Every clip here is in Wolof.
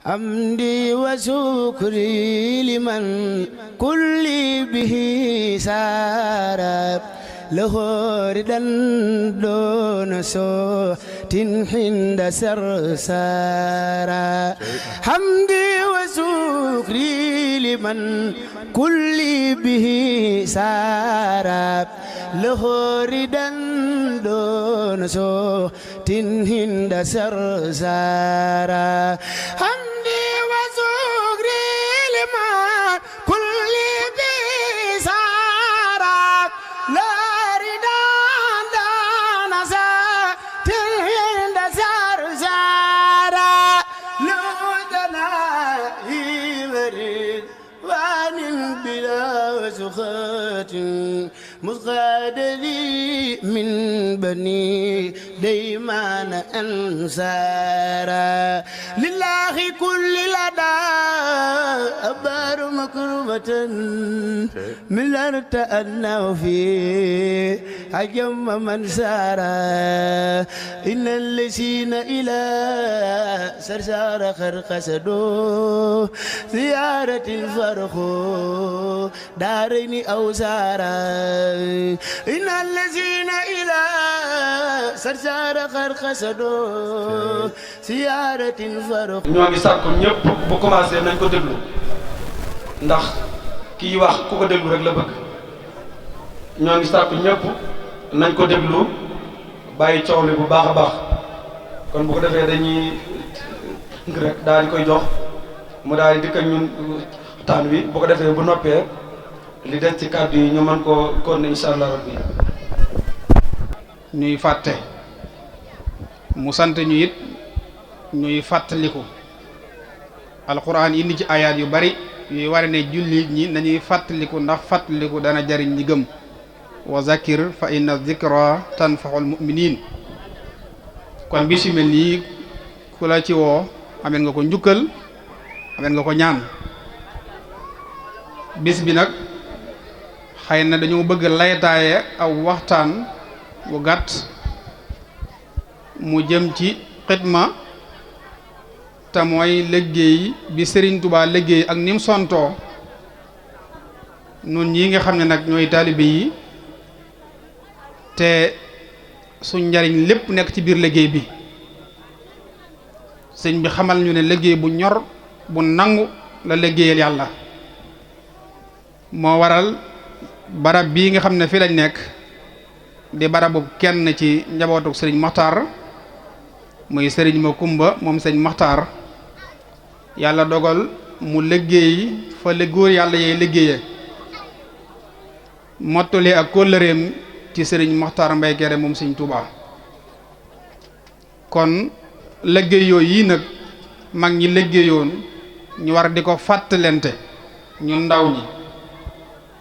حمدي وشكري لمن كل به سارا له ردا دون صوت حند سرسارا حمدي وشكري لمن كل به سارا له ردا دون صوت حند سرسارا حمدي وشكري لمن كل به سارا له ردا دون صوت حند سرسارا له دنائي ورد وعن بلا سخط مصغد لي من بني ديمان أنصارا لله كل لدى أبار مكرمة من لن تأنوا فيه عجم من سارا إن الذين إلى سرسار خرقسدوا زيارة الفرخ دارين أو سارا إن الذين إلى سرسار خرقسدوا زيارة الفرخ ñoo ngi sàkku ñëpp bu commencé nañ ko déglu ndax kii wax ku ko déglu rek la bëgg ñoo ngi sàkku ñëpp nañ ko déglu bàyyi coow li bu baax a baax kon bu ko defee dañuy rek daal di koy jox mu daal di dikk ak ñun waxtaan wi bu ko defee bu noppee li des ci kàddu yi ñu mën koo kon incha allah rabbi ñuy fàtte mu sant ñu it ñuy fàttaliku alquran indi ci ayaat yu bari yuy ware ne jullit ñi nañuy fàttaliku ndax fàttaliku dana jariñ ñi gëm wa zakir fa inna zikra tanfaxul muminin kon bis yu mel nii ku la ci woo ameen nga ko njukkal ameen nga ko ñaan bis bi nag xëy na dañoo bëgg laytaaye aw waxtaan bu gàtt mu jëm ci xidma te mooy liggéey bi Serigne Touba liggéey ak nim sontoo nun ñi nga xam ne nag ñooy taalibe yi te suñ njariñ lépp nekk ci biir liggéey bi sëñ bi xamal ñu ne liggéey bu ñor bu nangu la liggéeyal yàlla moo waral barab bii nga xam ne fi lañ nekk di barabu kenn ci njabootuk sëriñ Maxtaar muy sëriñ Makumba moom sëriñ Maxtaar yàlla dogal mu liggéey fa la góor yàlla yee liggéeye mottali ak kóllëreem ci sëriñ Maxtaar Mbay Kere moom sëriñ Tuubaa kon liggéey yooyu yi nag mag ñi liggéeyoon ñu war di ko fàttalente ñu ndaw ñi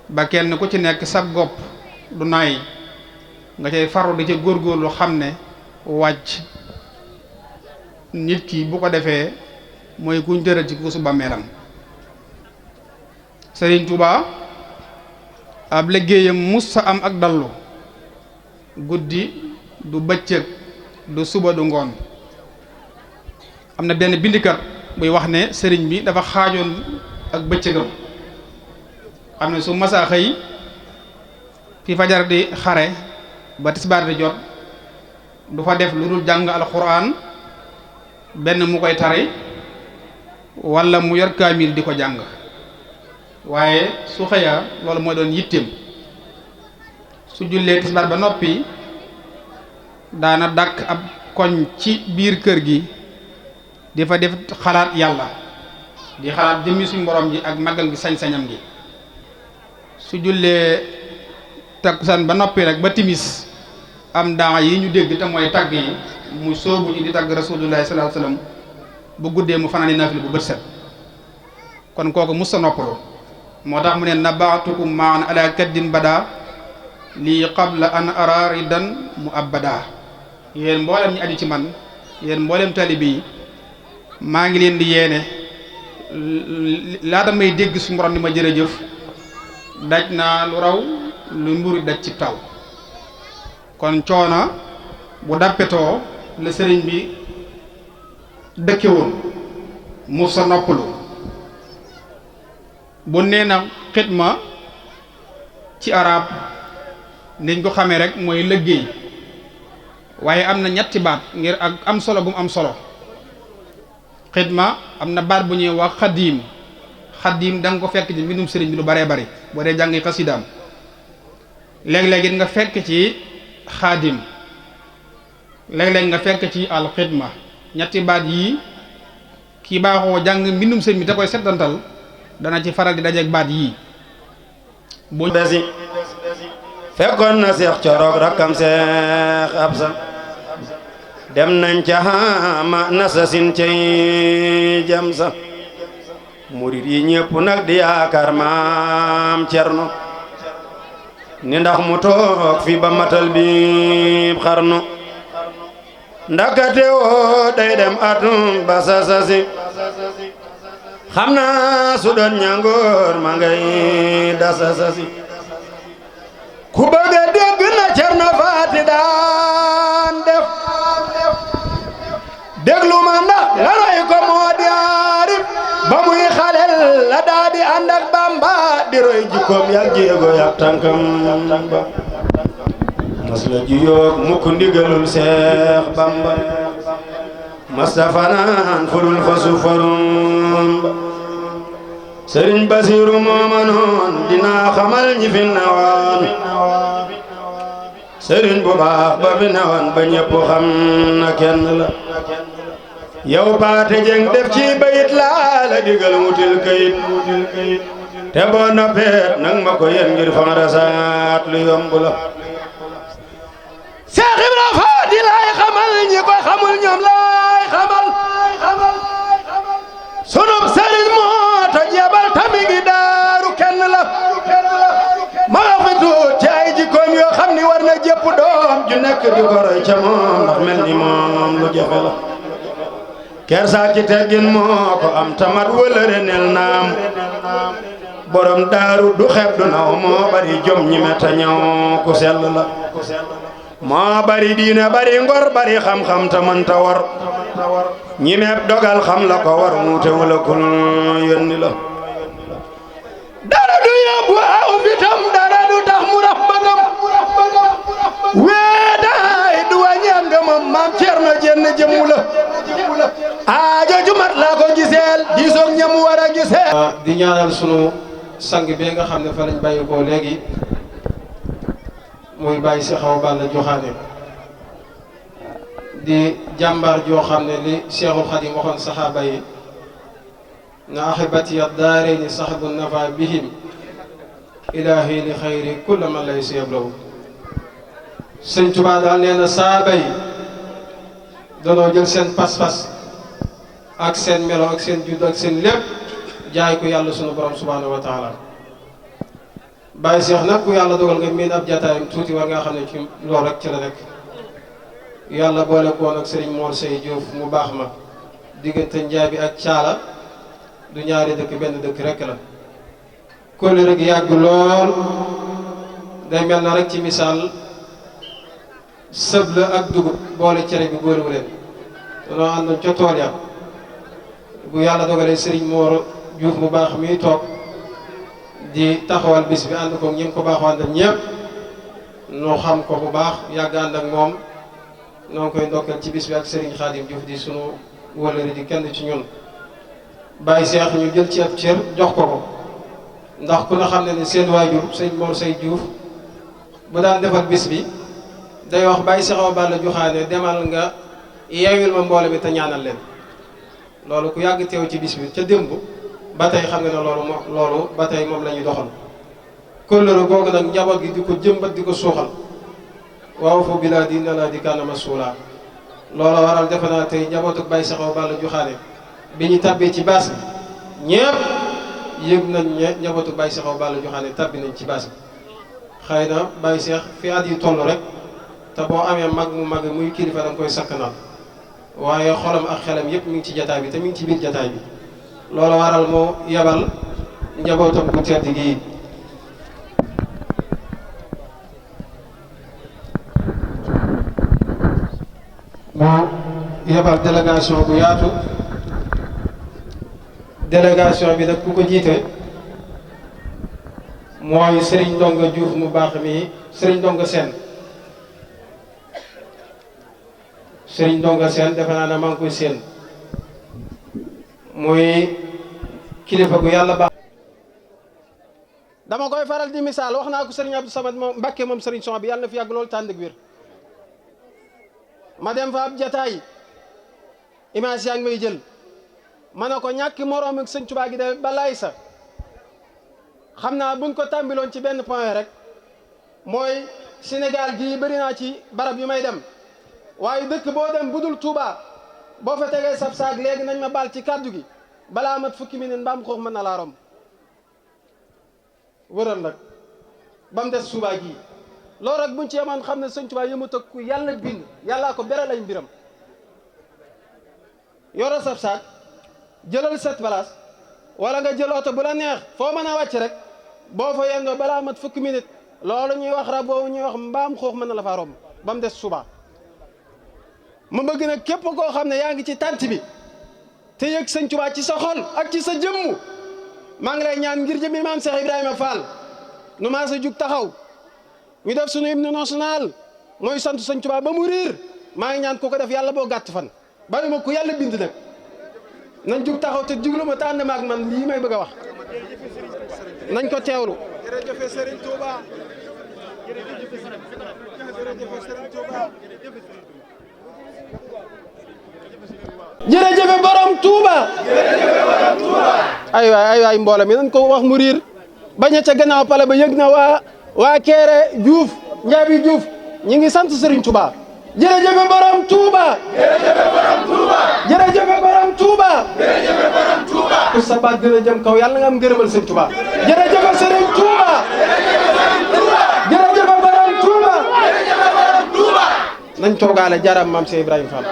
ba kenn ku ci nekk sab gopp du nay nga cay faru di ca góorgóorlu xam ne wàcc nit ki bu ko defee mooy kuñ tëral ci kuusu bàmmeelam Sëriñ Tuubaa ab liggéeyam mus sa am ak dallu guddi du bëccëg du suba du ngoon am na benn bindikat buy wax ne sëriñ bi dafa xaajoon ak bëccëgam xam ne su masaa xëy fi fajar di xare ba tisbaar di jot du fa def lu dul jàng alxuraan benn mu koy tari walla mu yor kaamil di ko jàng waaye su xëyaa loolu mooy doon yitteem su jullee tisbaar ba noppi daana dàkk ab koñ ci biir kër gi di fa def xalaat yàlla di xalaat jëmmi suñ borom ji ak màggal gi sañ-sañam gi su jullee takkusaan ba noppi rek ba timis am daa yi ñu dégg te mooy tagg yi mu soobu ci di tagg rasulullahi sallallahu alayhi wasallam bu guddee mu fanaani naafila bu bët set kon kooku mus sa noppalu moo tax mu ne nabaatukum maan ala kaddin bada lii qabla an ara ridan mu abada yéen mboolem ñi aju ci man yéen mboolem talibi yi maa ngi leen di yeene laata may dégg su borom ni ma jërëjëf daj naa lu raw lu mburu daj ci taw kon coona bu dappetoo la sëriñ bi dëkke woon mu sa noppalu. bu nee na xidma ci arab niñ ko xamee rek mooy liggéey, waaye am na ñetti baat ngir ak am solo bu mu am solo. xidma am na baat bu ñuy wax xadiim. xadiim da nga ko fekk ci mbindum sëriñ bi lu baree bari boo dee jàngi xasidaam. léeg-léeg it nga fekk ci xaadim, léeg-léeg nga fekk ci alxidma. ñetti baat yii kii baaxoo jàng mbindum sëriñ bi te koy settantal dana ci faral di dajeeg baat yii. bu besi fekkoon na seex coroog rakkam seex absa dem nañ ca xaama nasasin cay jam sa murit yi ñépp nag di yaakaar maam cerno ni ndax mu toog fi ba matal bi xarnu ndakate woo day dem atum ba sasasi xam naa su doon ñangoor ma ngay dasasasi ku bëgg a dégg na cerno faati daan def déglu ma ndax la roy ko moo di aarif ba muy xalel la daa di ànd ak Bamba di roy jikkoom yak jéego yak tànkam ba mas la jiyoog mukk ndigalul Seex Bamba Mustafa naan furul fa sufarum ba Sëriñ Basiru mooma noon dinaa xamal ñi fi newoon sëriñ bu baax ba fi newoon ba ñépp xam na kenn la yow Paate Jeng def ci bayit laa la digal wutil kayit te boo noppee nag ma ko yen ngir fan rasaat lu yomb la Seex Ibra Faati laay xamal ñi ko xamul ñoom laay xamal sunub sëriñ moo ta jebal tami ngi daaru kenn la ma wax fi tuut ci ay jikkoom yoo xam ni war na jëpp doom ju nekk di ko roy ca moom ndax mel ni moom lu jafe la kersa ci teggin moo ko am tamat wëlëre nel naam borom daaru du xeeb du naw moo bari jom ñi meta ñaw ku sell la moo bari diine bari ngor bari xam-xam ta mën ta war ñi meeb dogal xam la ko war muute wala kun yónni la dara du yóbbu aw fitam dara du tax mu rax bëggam weedaay du wàññeek ngëmam maam Cerno jenn jëmmu la aajo ju mat laa ko giseel diisoog ñam war a giseel di ñaanal sunu sang bi nga xam ne fa lañ bàyyi ko léegi muy bàyyi si xaw Balla Joxaane di jàmbaar joo xam ne li Cheikhul Khadim waxoon saxaaba yi na ahibati ad-daarayni saxbu nafa bihim ilaahi li xayri kulla man lay siyablaw sëñ Tuubaa daal nee na saaba yi danoo jël seen pas-pas ak seen melo ak seen judd ak seen lépp jaay ko yàlla sunu borom subhaanahu wa taala bàyyi seex nag ku yàlla dogal nga miin ab jataayam tuuti war nga xam ne ci loolu rek ci la nekk yàlla boole koon ak sëriñ Mor Sey Diouf mu baax ma diggante Njaabi ak Caala du ñaari dëkk benn dëkk rek la kóllëre gi yàgg lool day mel na rek ci misaal sëb la ak dugub boole cere bi góorewu leen danoo àndoon ca tool ya bu yàlla dogalee sëriñ Mor Diouf mu baax mi toog di taxawal bis bi ànd ko ñi ko baaxoo àndal ñëpp noo xam ko bu baax yàgg ànd ak moom noo ngi koy ndokkeel ci bis bi ak Serigne Khadim Diouf di sunu wëllëri di kenn ci ñun Baye Cheikh ñu jël ci ab cër jox ko ko ndax ku na xam ne ne seen waajur sëñ Mor Sey Diouf bu daan defal bis bi day wax Baye Cheikh Awa Balla Joxaane demal nga yeewil ma mboole bi te ñaanal leen loolu ku yàgg teew ci bis bi ca démb ba tey xam nga ne loolu ba tey moom la ñuy doxal kóllëre googu nag njaboot gi di ko jëmbat di ko suuxal waaw fo bilaa di na laa di kaana masuula loola waral defe naa tey njabootu Baye Cheikh Awa Balla Joxaane bi ñu tabbee ci baas bi ñëpp yëg nañ ne njabootu Baye Cheikh Awa Balla Joxaane tabbi nañ ci baas bi xëy na Baye Cheikh fi at yi toll rek te boo amee mag mu mag muy kilifa da nga koy sakkanal waaye xolam ak xelam yëpp mi ngi ci jataay bi te mi ngi ci biir jataay bi loolu waral moo yebal njabootam bu tedd gi moo yebal délégation bu yaatu délégation bi nag ku ko jiite mooy Serigne Ndonga Diouf mu baax mi Serigne Ndonga Sène Serigne Ndonga Sène defe naa ne maa ngi koy séen muy kilifa gu yàlla baax. dama koy faral di misaal wax naa ko Serigne Abdou Samad moom Mbàkke moom Serigne Son bi yàlla na fi yàgg loolu tànn ak wér ma dem fa ab jataay image yaa ngi may jël ma ne ko ñàkki moroom ak sëñ Tuubaa gi de balaay sa xam naa buñ ko tàmbiloon ci benn point rek mooy Sénégal gii bëri naa ci barab yu may dem waaye dëkk boo dem budul Touba boo fa tegee sab saag léegi nañ ma baal ci kàddu gi balaa mat fukki minute mbaam xoox mën na laa romb wëral nag ba mu des Touba gii loolu rek buñ ci yemoon xam ne sëñ Tuubaa yëmut ak ku yàlla bind yàllaa ko beral ay mbiram yoro sab saag jëlal set place wala nga jël oto bu la neex foo mën a wàcc rek boo fa yendoo balaa mat fukki minute loolu ñuy wax rab boobu ñuy wax mbaam xoox mën na la faa romb ba mu des suba ma bëgg nag képp koo xam ne yaa ngi ci tànt bi te yëg sëñ Tuubaa ci sa xol ak ci sa jëmmu maa ngi lay ñaan ngir jëmmi maam Cheikh Ibrahima Fall nu maa sa jug taxaw ñu def sunu hymne national mooy sant sëñ Tuubaa ba mu riir maa ngi ñaan ku ko def yàlla boo gàtt fan bàyyi ma ku yàlla bind nag nañ jug taxaw te diglu ma tànn ma ak man lii may bëgg a wax nañ ko teewlu. jërëjëf Serigne Touba jërëjëf borom Touba ay waay mbooloo mi nañ ko wax mu riir bañ a ca gannaaw pale ba yëg na waa Kéré Diouf Njaabi Diouf ñi ngi sant Serigne Touba jërëjëf borom Touba jërëjëf borom Touba ku sa baat gën a jëm kaw yàlla nga am ngërëmal Serigne Touba jërëjëf Serigne Touba jërëjëf borom Touba nañ toogaale jaram maam Cheikh Ibrahima Fall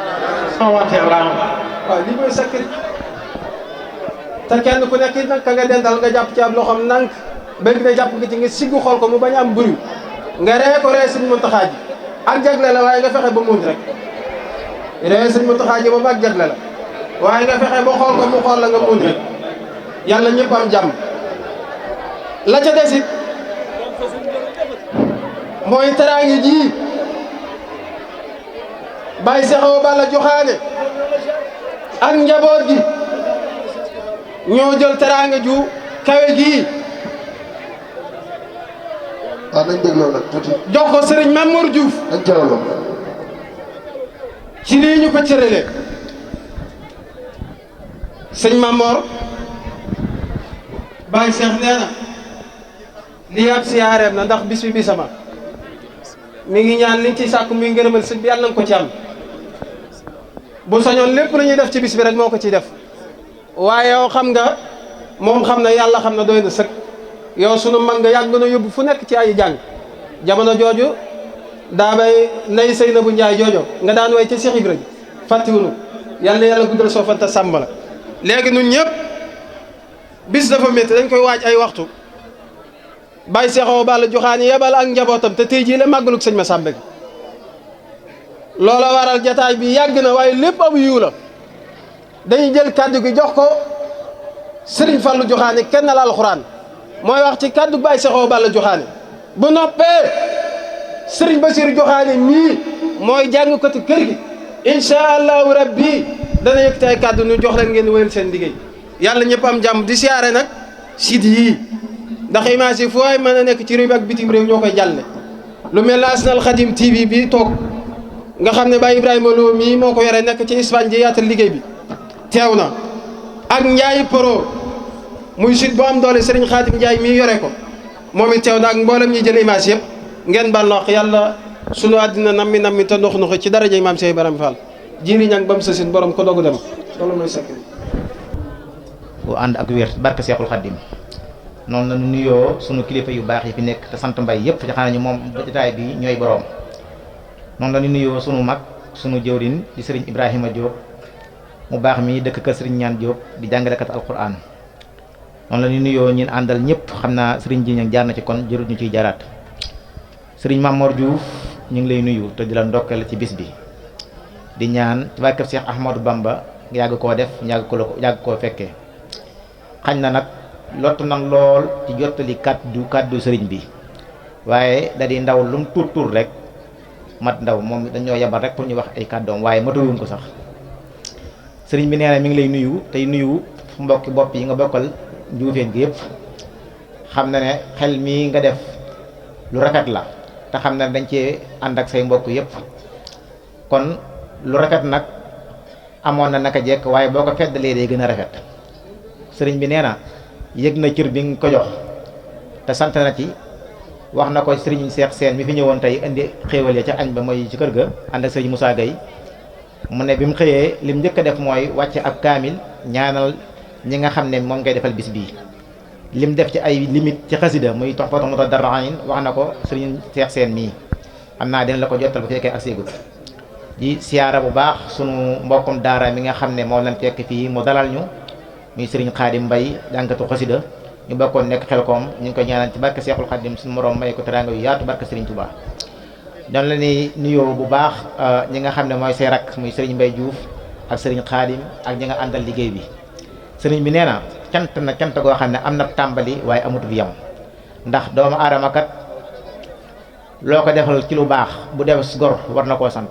waaw lii mooy sakri te kenn ku nekk nag ka nga dendal nga jàpp ci ab loxoom nank bëgg na jàpp nga ci nga siggu xool ko mu bañ am buru nga ree ko ree Sëñ Muntaxa ji ak jagle la waaye nga fexe ba muuñ rek ree Sëñ Muntaxa ji boobu ak jagle la waaye nga fexe ba xool ko mu xool la nga muuñ rek yàlla ñëpp am jàmm la ca desit mooy teraangi ji Baye Seexaw Balla Joxaane ak njaboot gi ñoo jël teraanga ju kawe gii waaw nañ dégloo nag tuuti jox ko Serigne Mamour Diouf nañ teewloo ci lii ñu ko cëralee sëñ Mamour Baye Cheikh nee na lii ab siyaareem na ndax bis bi bisama mi ngi ñaan liñ ci sàkku muy ngërëmal sëñ bi yàlla nañ ko ci am bu sañoon lépp lu ñuy def ci bis bi rek moo ko ciy def waaye yow xam nga moom xam na yàlla xam na doy na sëkk yow sunu mag nga yàgg na yóbbu fu nekk ci ay jàng jamono jooju daa bay nay sëy na bu njaay joojo nga daan way ca Cheikh Ibrahima fàttiwunu yàlla guddal soo fanta sàmm la léegi nun ñëpp bis dafa métti dañ koy waaj ay waxtu Baye Seexaw Balla Joxaane yebal ak njabootam te tey jii la màggalug sëñ Massamba gi loola waral jataay bi yàgg na waaye lépp abu yiw la dañuy jël kaddu gi jox ko Serigne Fallou Joxaane kenn la alxuraan mooy wax ci kaddu Baye Seexaw Balla Joxaane bu noppee Serigne Bassirou Joxaane mii mooy jàng ko ci kër gi incha allahu rabbi dana yëkkati ay kaddu ñu jox leen ngeen wéyal seen liggéey yàlla ñëpp am jàmm di siyaare nag site yii ndax image yi fooy mën a nekk ci réew ak bitim réew ñoo koy jàlle lu mel ne Asnal Khadim TV bi toog nga xam ne Baye Ibrahima Lo mii moo ko yore nekk ci Espagne ji yaatal liggéey bi teew na ak Ndiaye Pro muy site bu am doole Serigne Khadim Ndiaye mii yore ko moom it teew na ak mboolem ñi jël image yëpp ngeen bal wax yàlla sunu àddina nammi te ndox ci darajay maam Cheikh Ibrahima Fall jiri ñang bam sasin borom ko dogu dem loolu mooy sakk bu ànd ak wér barke Seexul Xaddim noonu la ñu nuyoo sunu kilifa yu baax yi fi nekk te sant mbay yëpp ci xam ne moom jotaay bi ñooy borom noonu la ñu nuyoo sunu mag sunu jëwriñ di Serigne Ibrahima Diop mu baax mi dëkk kër Serigne Ñaan Diop di jàngalekat alquran noonu la ñu nuyoo ñin àndal ñëpp xam naa Serigne ji ñang jaar na ci kon jërut ñu ciy jaaraat Serigne Mamor Diouf ñu ngi lay nuyu te di la ndokkeel ci bis bi di ñaan ci barkeb Cheikh Ahmadou Bamba yàgg koo def yàgg koo fekkee xañ na nag lottu nan lool ci jottali kàddu sëriñ bi waaye da di ndaw lu mu tuut rek mat ndaw moom dañoo yabal rek pour ñu wax ay kàddoom waaye matawuñ ko sax sëriñ bi nee na mi ngi lay nuyu tey nuyu mbokki bopp yi nga bokkal Njuufeen gi yëpp xam na ne xel mii nga def lu rafet la te xam na ne dañ cee ànd ak say mbokk yëpp kon lu rafet nag amoon na naka jekk waaye boo ko feddalee day gën a rafet sëriñ bi nee na yëg na cër bi nga ko jox te sant na ci wax na ko sëriñ Seex Seen mi fi ñëwoon tey indi xéewal ya ca añ ba mooy ci kër ga ànd ak sëriñ Moussa Gueye mu ne bi mu xëyee lim njëkk a def mooy wàcce ab kaamil ñaanal ñi nga xam ne moom ngay defal bis bii lim def ci ay limite ci xasida muy Tuhfatul Mutadarri'in wax na ko sëriñ Seex Seen mii xam naa dina la ko jottal bu fekkee ak séegul di siyaara bu baax sunu mbokkum daara mi nga xam ne moom lañ fekk fii mu dalal ñu muy sëriñ Xaadim Mbay jàngatu xasida ñu bokkoon nekk Xelkom ñu ngi ko ñaanal ci barke Seexul Xaadim suñu moroom may ko teraanga yu yaatu barke sëriñ Tuubaa doon la ni nuyoo bu baax ñi nga xam ne mooy say rak muy sëriñ Mbay Juuf ak sëriñ Xaadim ak ñi nga àndal liggéey bi sëriñ bi nee na cant goo xam ne am na tàmbali waaye amut bi yam ndax doomu aadama kat loo ko defal ci lu baax bu def gor war na koo sant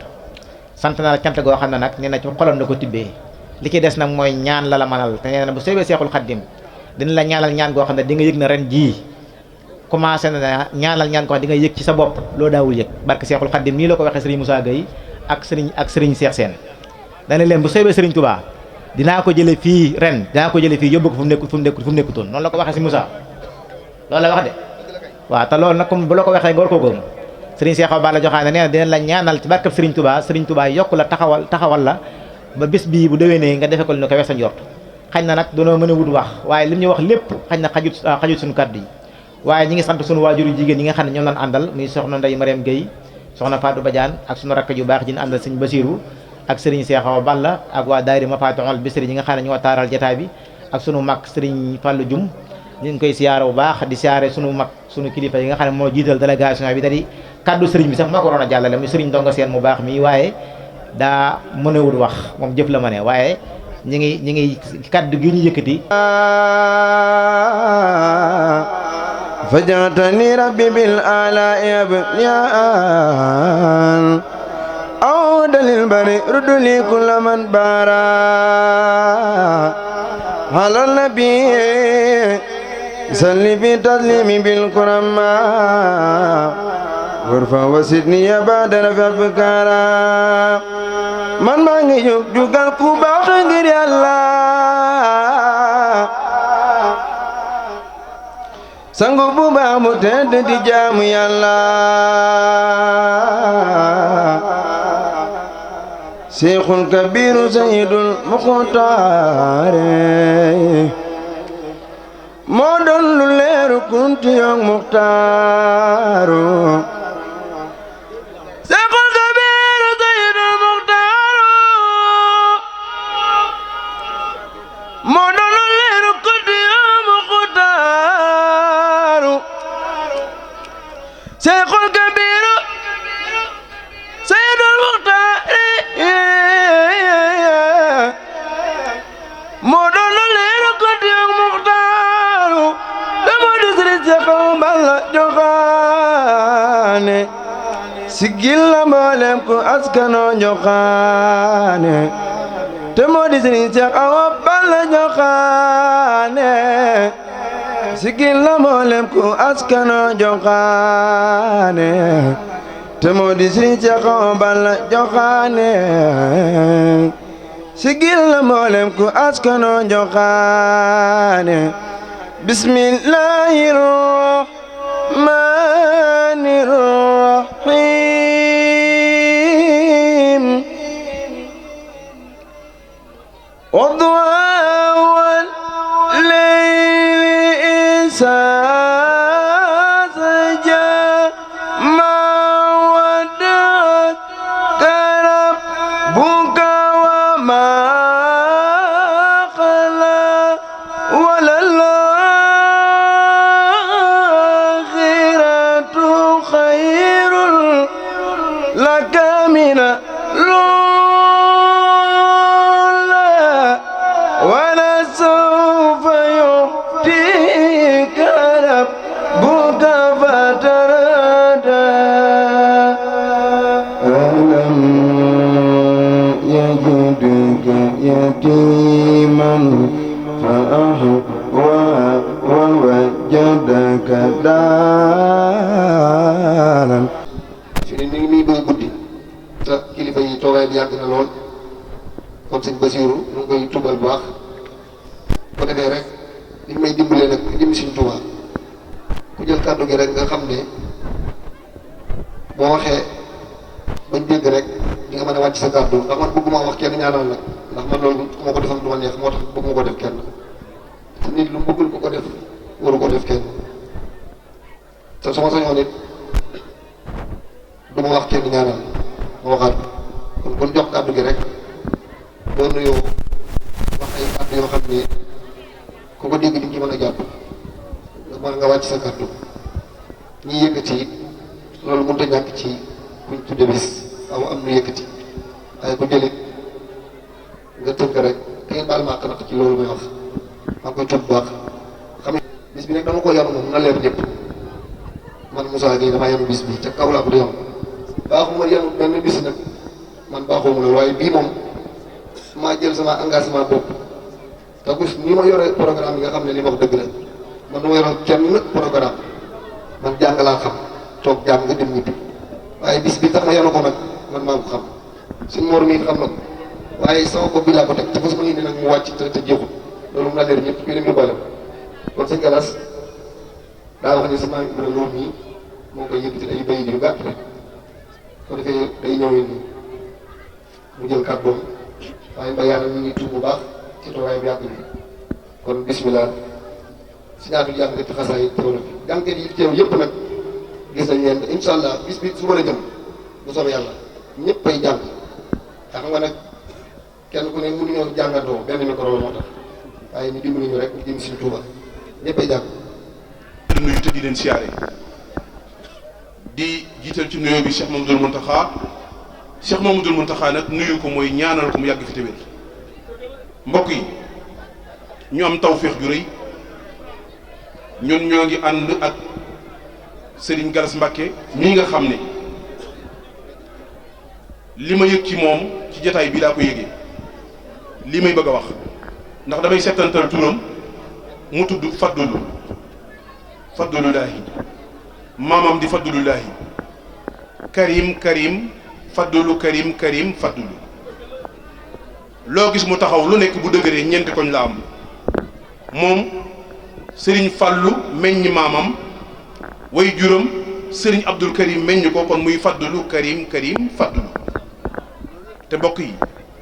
na la cant goo xam ne nag nee na ci xolam la ko tibbee li ci des nag mooy ñaan la manal te nee na bu soobee Seexul Xaadim dina la ñaanal ñaan goo xam ne di nga yëg na ren jii commencé na ñaanal ñaan goo xam ne di nga yëg ci sa bopp loo daawul yëg barke Seexul Xaadim nii la ko waxee sëriñ Moussa Gueye ak sëriñ Seex Seen dana leen bu soobee sëriñ Touba dinaa ko jële fii ren dinaa ko jële fii yóbbu ko fu mu nekkutoon noonu la ko waxee si Moussa loolu la wax de waaw te loolu nag comme bu la ko waxee nga war koo gëm sëriñ Seex Balla Joxaane nee na dina la ñaanal ci barkab sëriñ Touba yokk la taxawal la ba bis bii bu déwénee nga defe ko lu ko wees sa njort xañ na nag danoo mën a wut wax waaye lim ñu wax lépp xañ na xajut suñu kàddu yi waaye ñi ngi sant suñu waajuru jigéen ñi nga xam ne ñoom lañ àndal muy soxna Ndey Mariam Gueye soxna Fatou Badiane ak suñu rakk yu baax ji ñu àndal sëñ Basiru ak sëriñ Seex Balla ak waa daayira Mafatihul Bichri ñi nga xam ne ñoo taaral jotaay bi ak sunu mag sëriñ Fallou Dioum ñu ngi koy siyaare bu baax di siyaare sunu mag sunu kilifa yi nga xam ne moo jiital délégation bi da di kaddu sëriñ bi sax moo ko waroon a jàllale muy sëriñ Ndonga Seen mu baax mi waaye daa mënewul wax moom jëf la ma ne waaye ñi ngi kaddu gi ñu yëkkati fajatani rabbi bil ala'i abniyan aw dalil bari ruduli kulla man bara ala nabi salli bi taslimi bil kurama warfa wasidni ya badara fi abkara man maa ngi jugal ku baax ngir Yàlla sangu bu baax mu tedd di jaamu Yàlla Seexul Kabiru Sayyidul Muxtaare moo doon lu leeru kunti yoog Muxtaaru Seexul Kabiru Sayyidul Muxtaar moo doon leeru ko diog Muxtaaru te moo di Sëriñ Seex Balla Joxaane sigil la mboolem ku askano Joxaane te moo di Sëriñ Seex Balla Joxaane sigil la mboolem ku askano Joxaane te moo di Sëriñ Seex Balla Joxaane sigil la mboolem ku askano Joxaane bismillahir rahmanir rahim ولسوف يحييك من ووجدك دارا fi ne nii muy bëgg guddi te kilifa yi toogaay bi yàgg na lool kon sëñ Basiiru ñu ngi koy tubal bu baax bu defee rek li may dimbalee nag jëm Sëñ Tuubaa ku jël kàddu gi rek nga xam ne boo waxee bañ dégg rek di nga mën a wàcc sa kàddu ndax man bëgguma wax kenn ñaanal nag ndax man loolu ku ma ko defal du ma neex moo tax bëgguma ko def kenn te nit lu mu bëggul ko def waru ko def kenn te su ma sañoon it du ma wax kenn ñaanal ma waxaat kon jox kàddu gi rek boo nuyoo wax ay kàddu yoo xam ne ku ko dégg di ci mën a jàpp mën nga wàcc sa kàddu ñi yëkkati it loolu mënut a ñàkk ci kuñ tudde bis aw am nu yëkkati waaye ku jëlit nga tënk rek te ngeen baal ma àq nag ci loolu may wax maa ngi koy tudd bu baax xam ne bis bi nag dama ko yanu moom na leer ñëpp man Moussa Gueye damaa yanu bis bi ca kaw laa ko di yanu baaxuma yanu benn bis nag man baaxuma loolu waaye bii moom maa jël sama engagement bopp te ku ni ma yore programme yi nga xam ne li ma wax dëgg la man du ma yore kenn programme man jàng laa xam toog jàng nga dem ñibbi waaye bis bi tax ma yanu ko nag man maa ko xam suñ moor mii xam na ko waaye sama bopp bi laa ko teg te fas ma indi nag mu wàcc te jeexul loolu mu la leer ñëpp kuy dem yóbbaale kon sëñ Galas daa wax ne sama Ibrahima loolu nii moo koy yëkkati ay bayit yu gàtt rek ko defee day ñëwee nii mu jël kàddoom waaye mbay yàlla ñu ngi tuub bu baax ci toogaay bi yàgg bi kon bismillah si ñaatul yàgg nga ci xasaay teew na fi jàngkat yi teew yëpp nag gis nañ leen incha allah bis bi su ma la jëm bu soobee yàlla ñëpp ay jàng xam nga nag kenn ku ne mënuñoo jàngandoo benn micro la moo tax waaye ñu dimbali ñu rek ñu jëm Sëñ Tuuba ñëpp ay jàng. nuyu te di leen siyaare di jiital ci nuyoo bi Cheikh Mamadou Mountakha Cheikh Mamadou Mountakha nag nuyu ko mooy ñaanal ko mu yàgg fi te wér mbokk yi ñu am tawféex ju rëy ñun ñoo ngi ànd ak Serigne Gallas Mbacké mii nga xam ne li ma yëg ci moom ci jataay bii laa ko yëgee li may bëgg a wax ndax damay settantal turam mu tudd Faddulullaahi maamam di Faddulullaahi Karim Faddulu Karim Faddulu loo gis mu taxaw lu nekk bu dëgëree ñeenti koñ la am moom Serigne Fallou meññ maamam way juram Serigne Abdul Karim meññ ko kon muy Faddulu Karim Faddulu te mbokk yi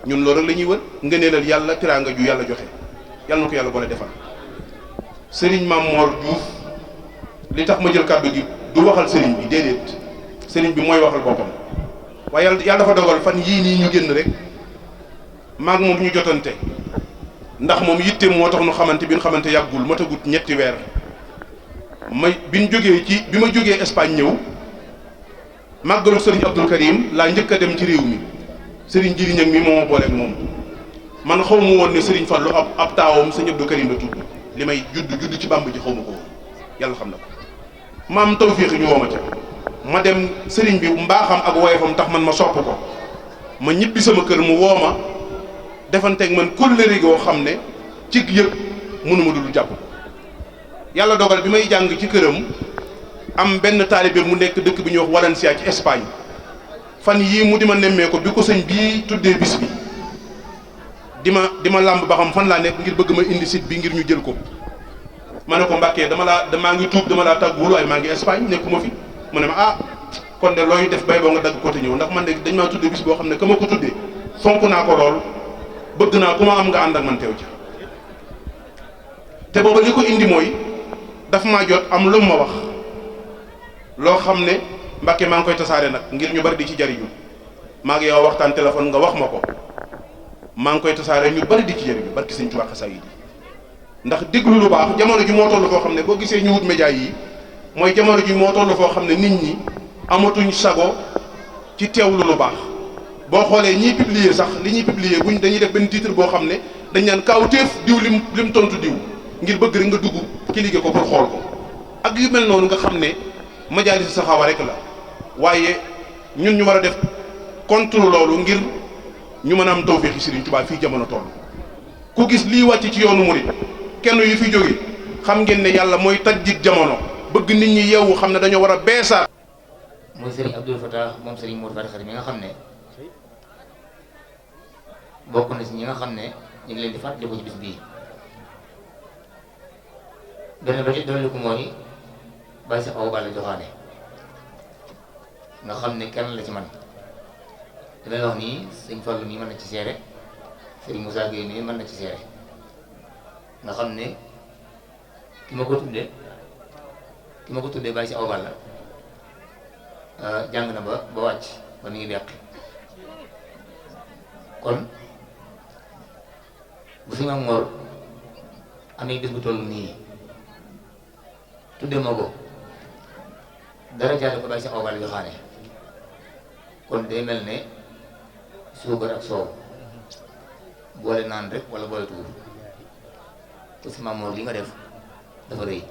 ñun loolu rek la ñuy wër ngëneelal yàlla tiraanga ju yàlla joxe yàlla na ko yàlla boole defal Serigne Mamor Diouf li tax ma jël kàddu gi du waxal Serigne bi déedéet Serigne bi mooy waxal boppam waaye yàlla dafa dogal fan yii nii ñu génn rek maag moom ñu jotante ndax moom yitte moo tax nu xamante bi ñu xamante yàggul ma tagut ñetti weer bi ma jógee Espagne ñëw màggalu Serigne Abdul Karim laa njëkk a dem ci réew mi Serigne Jiri Ñang mi moo ma booleeg moom man xaw ma woon ne Serigne Fallou ab taawam Serigne Abdul Karim la tudd li may judd ci bàmb ji xaw ma ko woon yàlla xam na ko ma am tawféex ñu woo ma ca ma dem Serigne bi mbaaxam ak woyefam tax man ma sopp ko ma ñibbi sama kër mu woo ma defanteeg man kóllëre goo xam ne ci yëpp mënuma dul jàpp ko yàlla dogal bi may jàng ci këram am benn taalibe mu nekk dëkk bi ñuy wax Valencia ci Espagne fan yii mu di ma nemmee ko bi ko sëñ bii tuddee bis bi di ma làmb ba xam fan laa nekk ngir bëgg ma indi site bi ngir ñu jël ko ma ne ko Mbàkke maa ngi tuub dama laa tàgguwul waaye maa ngi Espagne nekkuma fi mu ne ma ah kon de looy def bay boo nga dagg ko te ñëw ndax man de dañ maa tuddee bis boo xam ne ka ma ko tuddee fonk naa ko lool bëgg naa ku ma am nga ànd ak man teew ca te booba li ko indi mooy daf maa jot am lu ma wax loo xam ne Mbàkke maa ngi koy tasaare nag ngir ñu bari di ci jariñu maa ngi yow waxtaan téléphone nga wax ma ko maa ngi koy tasaare ñu bari di ci jariñu barki Sëñ Tuubaa xasaayid yi ndax déglu lu baax jamono ji moo toll foo xam ne boo gisee ñu wut média yi mooy jamono ji moo toll foo xam ne nit ñi amatuñ sago ci teewlu lu baax boo xoolee ñiy publier sax li ñuy publier buñ dañuy def benn titre boo xam ne dañ naan kaawteef diw lim tontu diw ngir bëgg rek nga dugg ci liggéey ko pour xool ko ak yu mel noonu nga xam ne majaalis saxaawa rek la waaye ñun ñu war a def contre loolu ngir ñu mën a am tawfeexi Sëriñ Tuubaa fii jamono toll ku gis lii wàcc ci yoonu murid kenn yu fi jóge xam ngeen ne yàlla mooy tajjit jamono bëgg nit ñi yeewu xam ne dañoo war a beesaat. mooy Serigne Abdoul Fatah moom Serigne Modou Fati Khari mi nga xam ne bokk na ci ñi nga xam ne ñu ngi leen di fàttaliku ci bis bii. benn ba ci dolliku mooy Baye Cheikh Awa Balla Joxaane nga xam ne kenn la ci man damay wax nii sëñ Fallou mii mën na ci seere Serigne Moussa Gueye mii mën na ci seere nga xam ne ki ma ko tuddee Baye Cheikh Awa Balla jàng na ba wàcc ba mi ngi beq kon bu fi Maam Mor amee bis bu toll nii tudde ma ko dara jaale ko Baye Cheikh Awa Balla Joxaane kon day mel ne suukar ak soow boole naan rek wala boole tuur parce que Maam Mor li nga def dafa rëy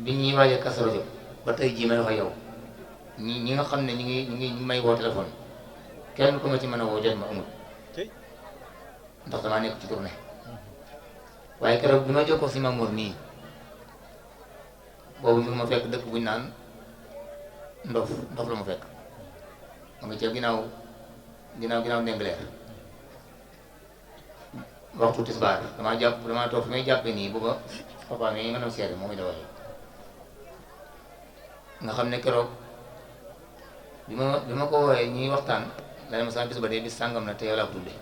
bi ñuy waaj a Kazu Rajab ba tey jii may wax yow ñi nga xam ne ñi ngi may woo téléphone kenn ku ma ci mën a woo jot ma amul ndax damaa nekk ci tournée waaye keroog bi ma jokkoo si Maam Mor nii boobu ñu ma fekk dëkk buñ naan ndof la ma fekk ma nga ca ginnaaw Ndingler waxtu tisbaar damaa toog fi may jàppee nii booba papa mi nga doon seede moo muy dawal nga xam ne keroog bi ma ko woowee ñuy waxtaan dana ma sama bis ba dee bis sàngam na te yow laa ko tudde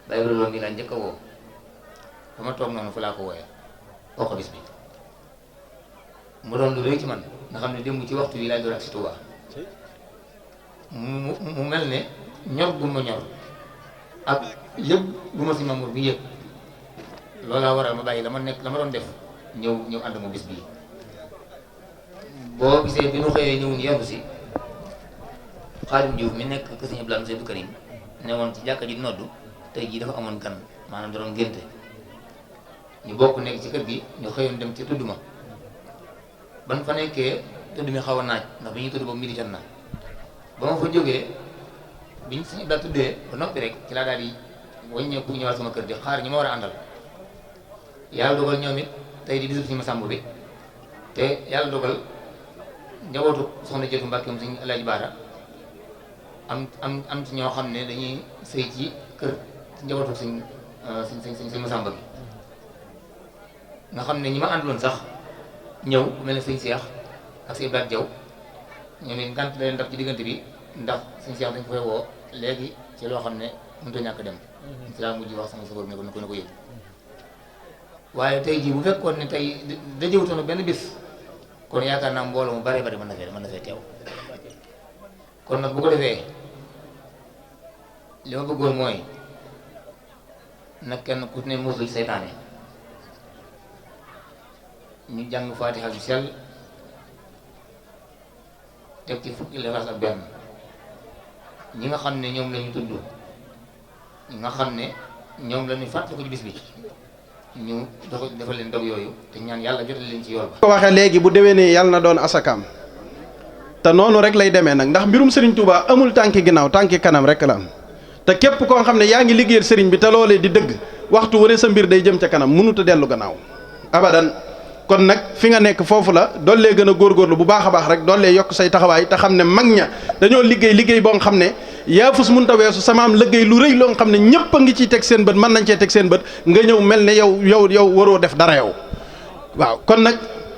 bàyyi loolu mi laa njëkk a woo ba ma toog noonu fa laa ko wooyee wax ko bis bi mu doon lu rëy ci man nga xam ne démb ci waxtu yi laay door ak si Touba mu mel ne ñor gu ma ñor ak yëg bu ma si Maam Mor bi yëg loolaa waral ma bàyyi la ma doon def ñëw ànd mu bis bii boo gisee bi ñu xëyee ñëw ni yendu si Xaadim Diouf mi nekk kër Sëñ Abdoulaye Seydou Karim ne woon ci jàkka ji di noddu tey jii dafa amoon gan maanaam da doon ngénte ñu bokk nekk ci kër gi ñu xëyoon dem ci tudd ma ban fa nekkee tudd mi xaw a naaj ndax bi ñuy tudd boobu midi jot na ba ma fa jógee biñ Sëñ Abdoulaye tuddee ba noppi rek ci laa daal di wàññeeku ñëwaat sama kër di xaar ñi ma war a àndal yàlla dogal ñoom it tey di bisub Sëñ Masamba bi te yàlla dogal njabootu soxna Jëtu Mbàkke moom Sëñ Alaaji Baara am ci ñoo xam ne dañuy sëy ci kër ci njabootu Sëñ Masamba bi nga xam ne ñi ma àndaloon sax ñëw ku mel ne Sëñ Seex ak Sëñ Blaat Jaw ñoom it ngant leen daf ci diggante bi ndax Sëñ Seex dañ ko fay woo léegi ci loo xam ne mënut a ñàkk dem ci laa mujj wax sama safar ne ko na ko yëg waaye tey jii bu fekkoon ne tey dajewutoon benn bis kon yaakaar naa mbooloo mu bare bari mën na fee teew kon nag bu ko defee li ma bëggoon mooy nag kenn ku ne musul seytaane ñu jàng Faatiha ju sell teg ci fukki lixlaas ak benn ñi nga xam ne ñoom la ñu tudd ñi nga xam ne ñoom la ñu fàttali ko ci bis bi ñu defal leen dog yooyu te ñaan yàlla jotal leen ci yool ba. ko waxee léegi bu déwénee yàlla na doon asakaam te noonu rek lay demee nag ndax mbirum Serigne Touba amul tànki ginnaaw tànki kanam rek la am te képp koo xam ne yaa ngi liggéeyal Serigne bi te loolee di dëgg waxtu wane sa mbir day jëm ca kanam mënut a dellu gannaaw abadan. kon nag fi nga nekk foofu la doollee gën a góorgóorlu bu baax a baax rek doollee yokk say taxawaay te xam ne mag ña dañoo liggéey boo nga xam ne yaafus munta weesu samaam liggéey lu rëy loo nga xam ne ñëpp a ngi ciy teg seen bët mën nañ cee teg seen bët nga ñëw mel ne yow waroo def dara yow waaw kon nag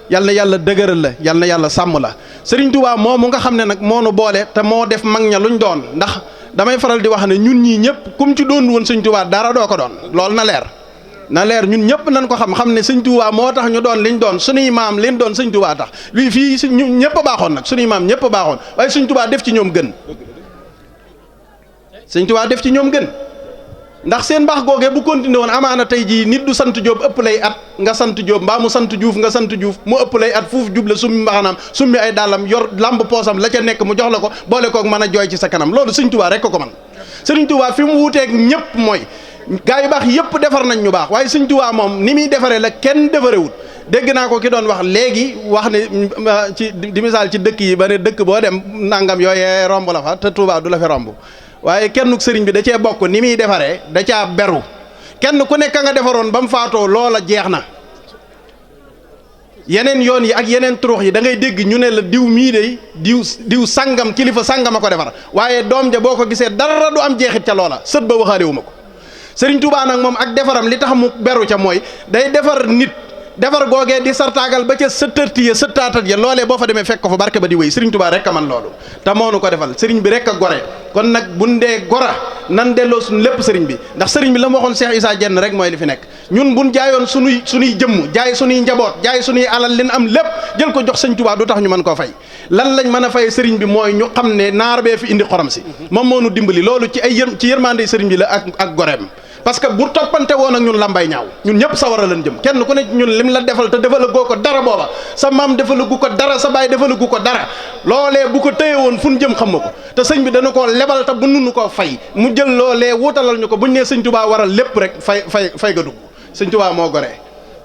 yal na yàlla dëgëral la yal na yàlla sàmm la Serigne Touba moomu nga xam ne nag moo nu boole te moo def mag ña luñ doon ndax damay faral di wax ne ñun ñii ñëpp kum ci doon woon Serigne Touba dara doo ko doon loolu na leer ñun ñëpp nañ ko xam ne Sëñ Tuubaa moo tax ñu doon liñ doon suñuy maam liñ doon Sëñ Tuubaa tax lii fii ñu ñëpp a baaxoon nag suñuy maam ñëpp a baaxoon waaye Sëñ Tuubaa def ci ñoom gën Sëñ Tuubaa def ci ñoom gën ndax seen baax googee bu continué woon amaana tey jii nit du sant Jóob ëpp lay at nga sant Jóob mbaa mu sant Juuf nga sant Juuf mu ëpp lay at fuuf jubla summi mbaxanaam summi ay dàllam yor lamb poosam la ca nekk mu jox la ko boole koog mën a jooy ci sa kanam loolu Sëñ Tuubaa rek ko man Sëñ Tuubaa fi mu wuuteeg ñëpp mooy gaa yu baax yëpp defar nañ ñu baax waaye Sëñ Tuubaa moom ni muy defaree la kenn defarewut dégg naa ko ki doon wax léegi wax ne ci di misaal ci dëkk yi ba ne dëkk boo dem nangam yooyee romb la fa te Tuubaa du la fi romb waaye kennuk sëriñ bi da cee bokk ni muy defaree da caa beru kenn ku nekk nga defaroon ba mu faatoo loola jeex na yeneen yoon yi ak yeneen turux yi da ngay dégg ñu ne la diw mii de diw sangam kilifa sangam a ko defar waaye doom ja boo ko gisee dara du am jeexit ca loola sët ba waxaale wu ma ko sëriñ Tuubaa nag moom ak defaram li tax mu beru ca mooy day defar nit defar googee di sartaagal ba ca sëttërti ya sëttaatat ya loolee boo fa demee fekk ko fa barke ba di wéy sëriñ Tuubaa rek a man loolu te moonu ko defal sëriñ bi rek a gore kon nag buñ dee gora nan delloo suñu lépp sëriñ bi ndax sëriñ bi la ma waxoon Cheikh Issa Diène rek mooy li fi nekk ñun buñ jaayoon suñuy jëmm jaay suñuy njaboot jaay suñuy alal leen am lépp jël ko jox sëriñ Tuubaa du tax ñu mën koo fay lan lañ mën a fay sëriñ bi mooy ñu xam ne naar bee fi indi xorom si moom moo nu dimbali loolu ci ay ci yërmande sëriñ bi la ak goreem parce que bu toppante woon ak ñun lambay ñaaw ñun ñëpp sawara lañ jëm kenn ku ne ñun lim la defal te defalagoo ko dara booba sa maam defalagu ko dara sa baay defalagu ko dara loolee bu ko téye woon fu ñu jëm xam nga ko te sëñ bi dana koo lebal te bu nunu koo fay mu jël loolee wutalal ñu ko buñ nee sëñ Tuubaa waral lépp rek fay ga dugg sëñ Tuubaa moo goree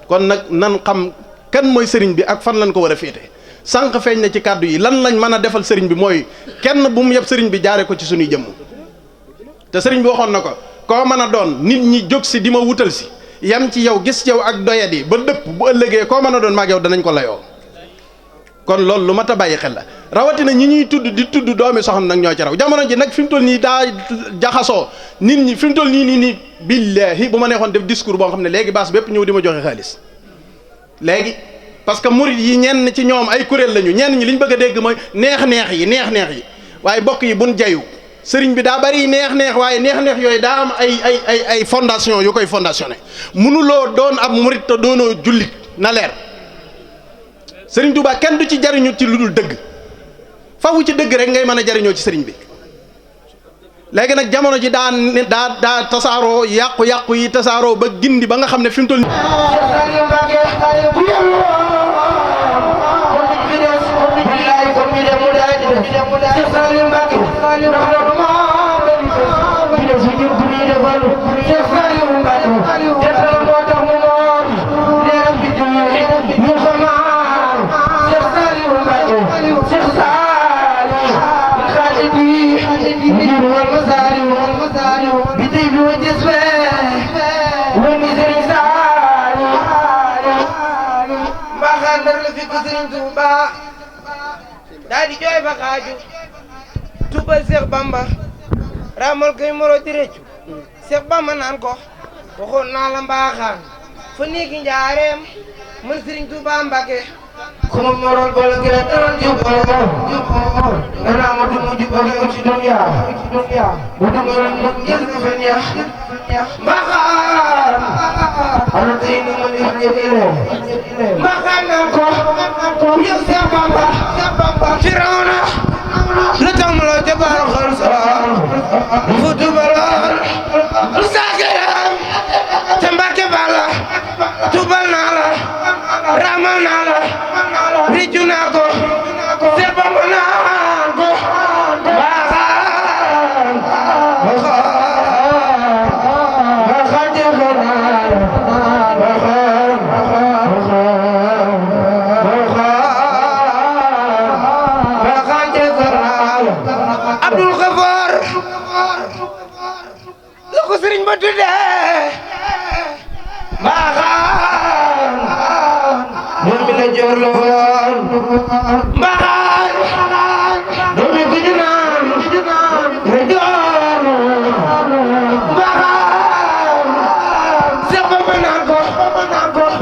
kon nag nan xam kan mooy sëriñ bi ak fan lañ ko war a féete sànq feeñ na ci kàddu yi lan lañ mën a defal sëriñ bi mooy kenn bu mu yeb sëriñ bi jaare ko ci suñuy jëmm te sëriñ bi waxoon na ko koo mën a doon nit ñi jóg si di ma wutal si yam ci yow gis yow ak doyadi ba dëpp bu ëllëgee koo mën a doon maag yow danañ ko layoo kon loolu lu mat a bàyyi xel la rawatina ñi ñuy tudd di tudd doomi soxna nag ñoo ci raw jamono ji nag fi mu toll nii daa jaxasoo nit ñi fi mu toll nii billaahi bu ma neexoon def discours boo xam ne léegi baas bépp ñëw di ma joxe xaalis léegi parce que murid yi ñenn ci ñoom ay kuréel lañu ñenn ñi li ñu bëgg a dégg mooy neex-neex yi waaye bokk yi buñ jayu sëriñ bi daa bari neex-neex waaye neex-neex yooyu daa am ay fondation yu koy fondationné mënuloo doon ab murit te doonoo jullit na leer sëriñ Tuubaa kenn du ci jariñu ci lu dul dëgg fawu ci dëgg rek ngay mën a jariñoo ci sëriñ bi léegi nag jamono ji daa tasaaroo yàqu yi tasaaroo ba gindi ba nga xam ne fi mu toll daa di jooy ba xaaju tubal Seex Bamba ramal koy moro di rëccu Seex Bamba naan ko waxoon naa la mbaaxaan fa néegi njaareem man Sëriñ Tuubaa Mbàkke ku ma moroon bala gën a doon jub nga naa ma du mujj ba nga ci dunya bu du ma la mu jël nga fen ya mbaaxaan ana tey nu ma ni ñëwee mbaaxaan naan ko yow Seex Bamba Firawna lu tax mu la jabaar xol soor mu fu tubaloon lu saakiram te Mbàkke bala tubal naa la ramal naa la riccu naa ko Seex Bamba naan ko baaxaan baaxaan jeexal naa la Abdul Xafoor la ko sëriñ ba tuddee mbaaxaan moom mi la joor la woon mbaaxaan moom mi guju naan la joor mbaaxaan Seex Bamba naan ko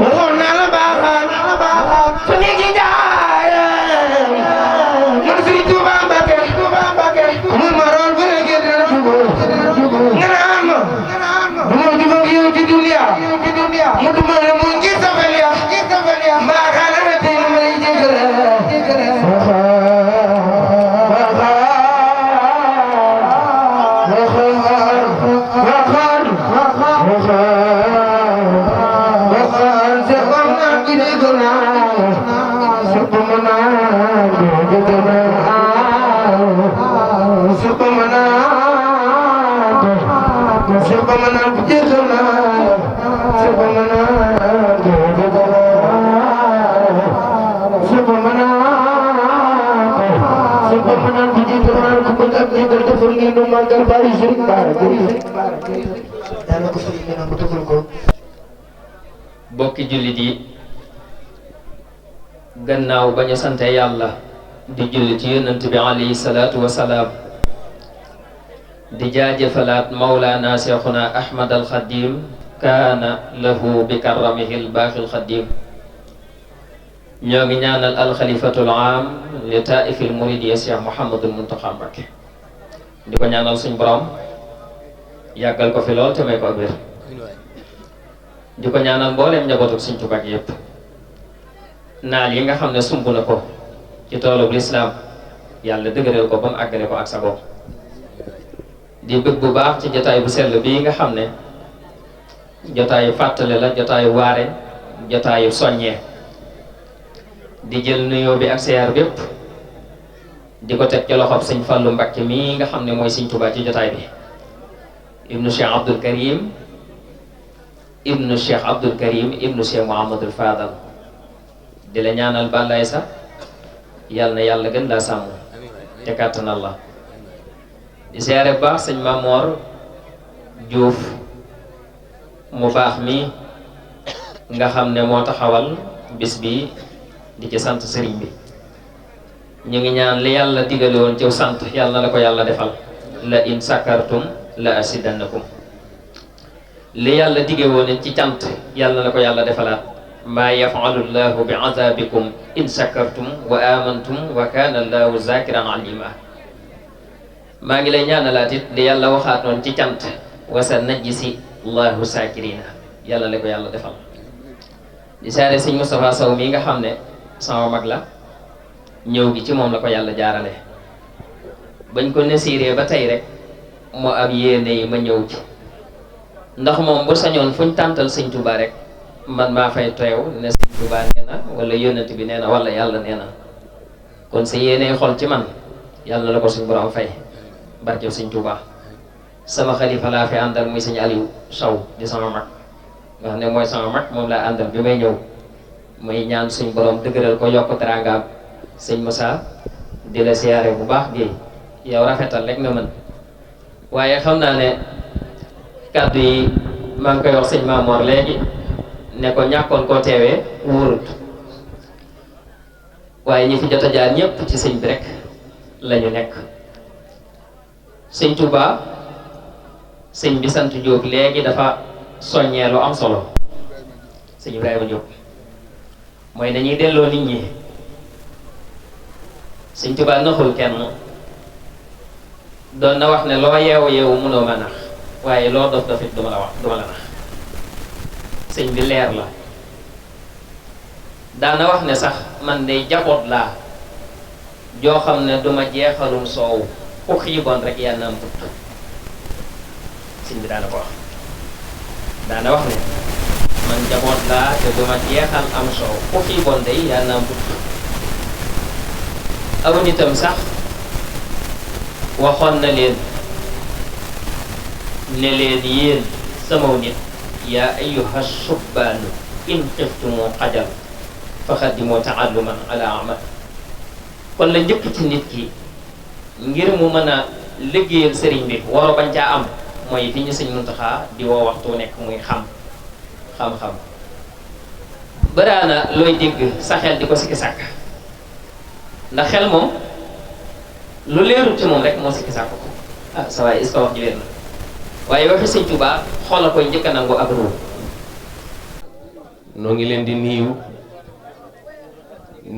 waxoon naa la mbaaxaan su néegi njaay man Sëriñ Tuubaa Mbàkke mun ma rool ba léegi dina nga naan ma du ma jubóog yow ci dunya mu du ma la mu ngir safel ya mbaaxaan ana tey nu ma lay jégale Superman, kon ak jégal defal ngeen nu màggal bàyyi Serigne Bara yàlla ko Serigne bi nangu defal ko. bokki jullit yi gannaaw ba ñu sante yàlla di julli ci yonent bi alayhi salaatu wa salaam di jaajëfalaat mawlaana seexuna ahmad al xadim kaana lahu bi karamihi al baaxil xadim ñoo ngi ñaanal alxalifatul aam li taaifil muridiya cheikh mouhamadul muntaxa Mbakke di ko ñaanal suñ borom yàggal ko fi lool te may ko ak wér di ko ñaanal mbooleem njabootu suñ Tuubaa yépp naal yi nga xam ne sumb na ko ci toolub lislaam yàlla dëgëral ko ba mu àggale ko ak sa bopp di bëgg bu baax ci jotaay bu sell bii nga xam ne jotaayu fàttale la jotaayu waare jotaayu soññee di jël nuyoo bi ak siyaar bépp di ko teg ci loxob sëñ Fallu Mbakke mii nga xam ne mooy sëñ Tuubaa ci jotaay bi ibnu Cheikh Abdul Karim ibnu Cheikh Abdul Karim ibnu Cheikh Mouhamadul Fadal di la ñaanal bàllaay sax yàlla na yàlla gën laa sàmm te kàttanal la di siyaare bu baax sëñ Mamor Diouf mu baax mi nga xam ne moo taxawal bis bi di ci sant sëriñ bi ñu ngi ñaan li yàlla digale woon ci sant yàlla na la ko yàlla defal la in sakartum la asidannakum li yàlla dige woon ci cant yàlla na ko yàlla defalaat maa yafalu llahu bi azabikum in sakartum wa amantum wa kana allahu zakiran alima maa ngi lay ñaanalaat it li yàlla waxaatoon ci cant wa sa najjisi allahu sakirina yàlla la ko yàlla defal di saare sëñ Moustapha Sow mi nga xam ne sama mag la ñëw gi ci moom la ko yàlla jaarale bañ ko nesiiree ba tey rek moo am yéene yi ma ñëw ci ndax moom bu sañoon fuñ tàntal sëñ Touba rek man maa fay teew ne sëñ Touba nee na wala yónnent bi nee na wala yàlla nee na kon sa yéene xol ci man yàlla la ko suñ borom fay barkeb sëñ Touba sama xalifa laa fi àndal muy sëñ Aliou Sow di sama mag nga xam ne mooy sama mag moom laa àndal bi may ñëw muy ñaan suñ borom dëgëral ko yokk teraangaam sëñ Moussa di la siyaare bu baax gi yow rafetal rek nga mën waaye xam naa ne kàddu yi maa ngi koy wax sëñ Mamor léegi ne ko ñàkkoon koo teewee wóorut waaye ñi fi jot a jaar ñëpp ci sëñ bi rek lañu nekk sëñ Touba sëñ bi sant Diop léegi dafa soññee lu am solo sëñ Ibrahima Diop mooy dañuy delloo nit ñi sëñ Touba naxul kenn doon na wax ne loo yeewu mënoo ma nax waaye loo dof dofit duma la wax duma la nax sëñ bi leer la daana wax ne sax man de jaboot laa joo xam ne duma jeexalum soow ku xiiboon rek yaa naam put sëñ bi daana ko wax daana wax ne man jaboot laa te duma jeexal am soow ku xiiboon de yaa naam put aw nitam sax waxoon na leen ne leen yéen samaw nit yaa ayyuha subbaanu in xiftumu xajal faxaddimu taalluman ala amal kon la njëkk ci nit ki ngir mu mën a liggéeyal sëriñ bi waroo bañ caa am mooy fi ñu sëñ Muntaxa di woo waxtu nekk muy xam-xam baraana looy dégg sa xel di ko sikki sàkk ndax xel moom lu leerul ci moom rek moo sikki sàkk ko ah sa waaye est-ce que wax ji wér na waaye waxi sëñ Tuubaa xol a koy njëkk a nangu ak ruu noo ngi leen di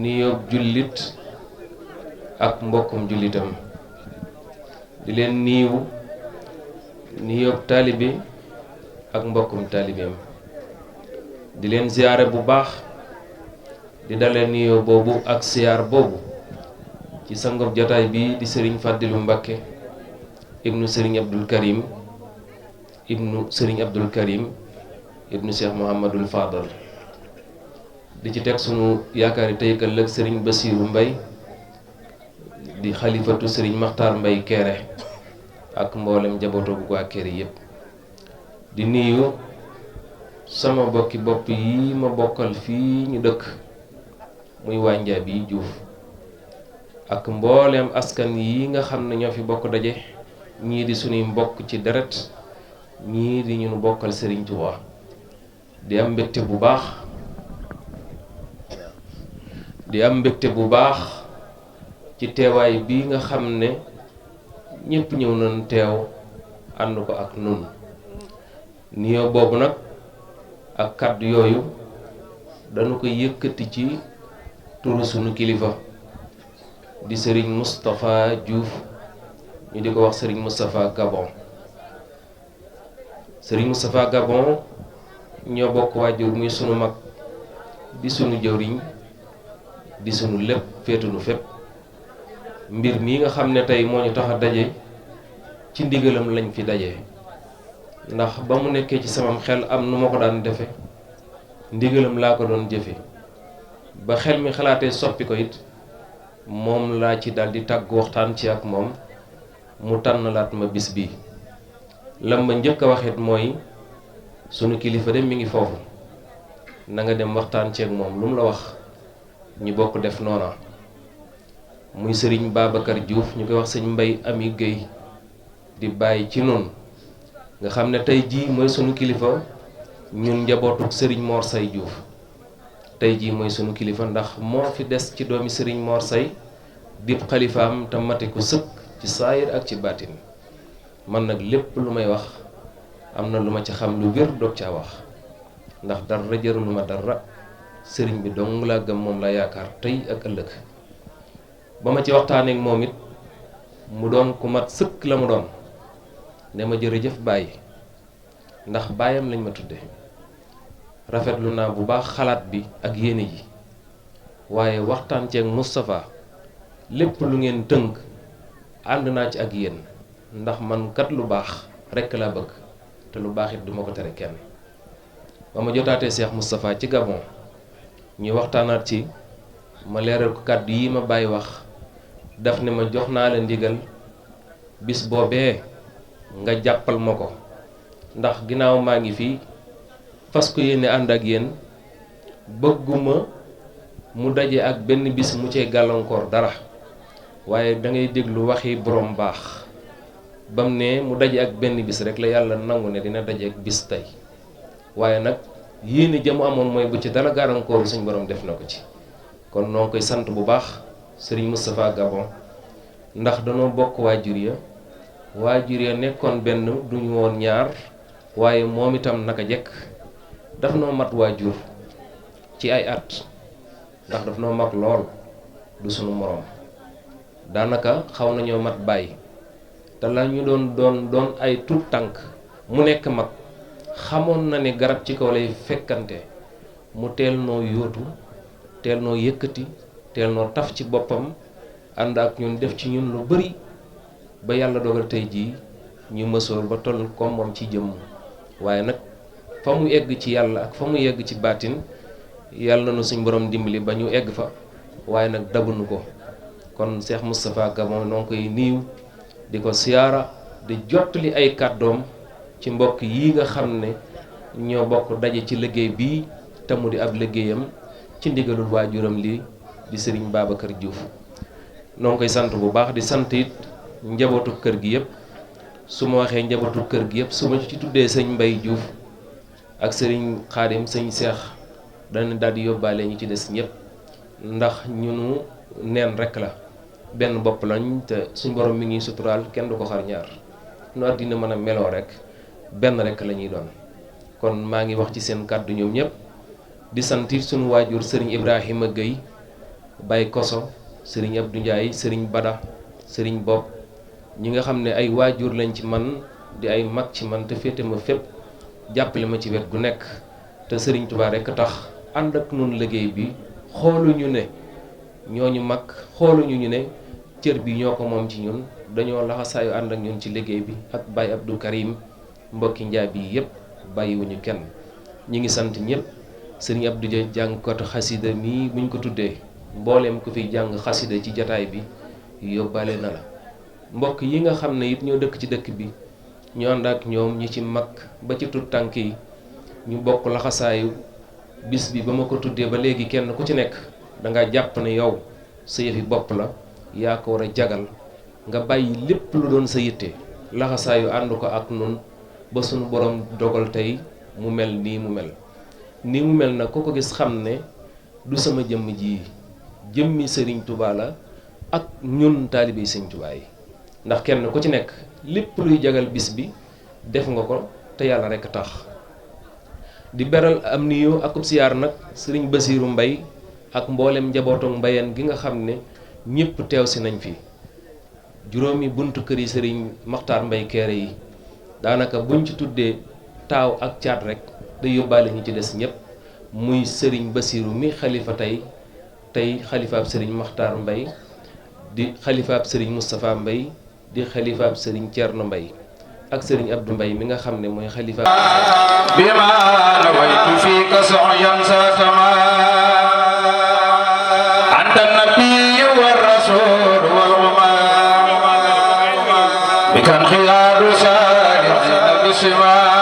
nuyoo jullit ak mbokkum jullitam di leen nuyoo taalibe ak mbokkum taalibeem di leen ziyaare bu baax di dalee nuyoo boobu ak siyaar boobu ci sangob jotaay bi di sëriñ Fàddilu Mbakke ibnu sëriñ Abdul Karim ibnu Cheikh Mouhamadul Fadal di ci teg sunu yaakaari tey ëllëg sëriñ Basiiru Mbay di xalifatu sëriñ Maxtaar Mbay Kéré ak mboolem njabootu bu waa Kéré yépp di nuyu sama bokki bopp yi ma bokkal fii ñu dëkk muy waa Njaabi Juuf ak mbooleem askan yi nga xam ne ñoo fi bokk daje ñii di sunuy mbokk ci deret ñii di ñu bokkal Serigne Touba di am mbégte bu baax ci teewaay bi nga xam ne ñépp ñëw nañ teew ànd ko ak nun nuyoo boobu nag ak kàddu yooyu dañu ko yëkkati ci turu sunu kilifa di Serigne Moustapha Diouf ñu di ko wax Serigne Moustapha Gabon Serigne Moustapha Gabon ñoo bokk waajur muy sunu mag di sunu jëwriñ di sunu lépp féetunu fépp mbir mii nga xam ne tey moo ñu tax a daje ci ndigalam lañ fi daje ndax ba mu nekkee ci samam xel am nu ma ko daan defe ndigalam laa ko doon jëfe ba xel mi xalaatee soppi ko it moom laa ci daldi tàgg waxtaan ci ak moom mu tànnalaat ma bis bi lam ma njëkk a waxit mooy sunu kilifa de mi ngi foofu na nga dem waxtaan ci ak moom lu mu la wax ñu bokk def noona muy sëriñ Babacar Diouf ñu koy wax sëñ Mbay Ami Guèye di bàyyi ci noonu nga xam ne tey jii mooy sunu kilifa ñun njabootuk sëriñ Mor Say Diouf tey jii mooy sunu kilifa ndax moo fi des ci doomi sëriñ Mor Say dib xalifaam te mate ko sëkk ci saayir ak ci baatin man nag lépp lu may wax am na lu ma ci xam lu wér doog caa wax ndax dara jërulu ma dara sëriñ bi dong laa gëm moom laa yaakaar tey ak ëllëg ba ma ci waxtaanee ak moom it mu doon ku mat sëkk la mu doon ne ma jërëjëf bàyyi ndax baayam lañ ma tudde rafetlu naa bu baax xalaat bi ak yéene ji waaye waxtaan ceeg Moustapha lépp lu ngeen tënk ànd naa ci ak yéen ndax man kat lu baax rekk laa bëgg te lu baax it duma ko tere kenn ba ma jotaatee Cheikh Moustapha ci Gabon ñuy waxtaanaat ci ma leeral ko kàddu yi ma bàyyi wax daf ne ma jox naa la ndigal bis boobee nga jàppal ma ko ndax ginnaaw maa ngi fii fas ko yéene ànd ak yéen bëgguma mu daje ak benn bis mu cee gàllankoor dara waaye da ngay déglu waxi borom baax bam ne mu daje ak benn bis rek la yàlla nangu ne dina daje ak bis tey waaye nag yéene ja mu amoon mooy bu ci dara gàllankoor suñ borom def na ko ci kon noo ngi koy sant bu baax Serigne Moustapha Gabon ndax danoo bokk waajur ya nekkoon benn duñu woon ñaar waaye moom itam naka jekk daf noo mat waajur ci ay at ndax daf noo mag lool du sunu moroom daanaka xaw nañoo mat bàyyi te la ñu doon ay tuut tànk mu nekk mag xamoon na ne garab ci kaw lay fekkante mu teel noo yóotu teel noo yëkkati teel noo taf ci boppam ànd ak ñun def ci ñun lu bari ba yàlla dogal tey jii ñu mësoor ba toll comme moom ci jëmm waaye nag fa mu egg ci yàlla ak fa mu yegg ci baatin yàlla na suñ borom dimbali ba ñu egg fa waaye nag dabunu ko kon Cheikh Moustapha Gabon noo koy niiw di ko siyaara di jottali ay kàddoom ci mbokk yi nga xam ne ñoo bokk daje ci liggéey bii te mu di ab liggéeyam ci ndigalul waajuram li di Serigne Babacar Diouf noo koy sant bu baax di sant it njabootu kër gi yëpp su ma waxee njabootu kër gi yëpp su ma ci tuddee sëñ Mbay Diouf ak sëriñ Xaadim sëñ Seex dana daal di yóbbaale ñi ci des ñëpp ndax ñunu neen rek la benn bopp lañ te suñ borom mi ngi suturaal kenn du ko xar ñaar nu àddina mën a meloo rek benn rek la ñuy doon kon maa ngi wax ci seen kàddu ñoom ñëpp di sant it suñu waajur sëriñ Ibrahima Guèye Baye Koso sëriñ Abdou Ndiaye sëriñ Bada sëriñ Bopp ñi nga xam ne ay waajur lañ ci man di ay mag ci man te féete ma fépp jàppale ma ci wet gu nekk te sëriñ Touba rekk tax ànd ak nun liggéey bi xooluñu ne ñooñu mag xooluñu ñu ne cër bi ñoo ko moom ci ñun dañoo laxasaayu ànd ak ñun ci liggéey bi ak Baye Abdou Karim mbokki njaay bi yëpp bàyyiwuñu kenn ñi ngi sant ñëpp sëriñ Abdou Dia jàngkatu xasida mii buñ ko tuddee mbooleem ku fi jàng xasida ci jataay bi yóbbaale na la mbokk yi nga xam ne it ñoo dëkk ci dëkk bi ñu ànd ak ñoom ñi ci mag ba ci tut tànk yi ñu bokk laxasaayu bis bi ba ma ko tuddee ba léegi kenn ku ci nekk danga jàpp ne yow sa yëfi bopp la yaa ko war a jagal nga bàyyi lépp lu doon sa yitte laxasaayu ànd ko ak nun ba sunu borom dogal tey mu mel nii mu mel nag ku ko gis xam ne du sama jëmm ji jëmmi Sëriñ Tuubaa la ak ñun taalibe Sëriñ Tuubaa yi ndax kenn ku ci nekk lépp luy jagal bis bi def nga ko te yàlla rekk tax di beral am nuyoo ak siyaar nag Sëriñ Basiiru Mbay ak mboolem njabootu mbayeen gi nga xam ne ñëpp teew si nañ fi juróomi buntu kër yi Sëriñ Maxtaar Mbay Kéré yi daanaka buñ ci tuddee taaw ak caat rek day yóbbaale ñu ci des ñëpp muy Sëriñ Basiiru mi xalifa tey xalifaab Sëriñ Maxtaar Mbay di xalifaab Sëriñ Moustapha Mbay di xalifaab Sëriñ Ceerno Mbay ak Sëriñ Abdou Mbay mi nga xam ne mooy xalifaab bima nawaytu fika su'yan satama anta nabiyyu war rasul wal umam bikan khiyaru salihin bisma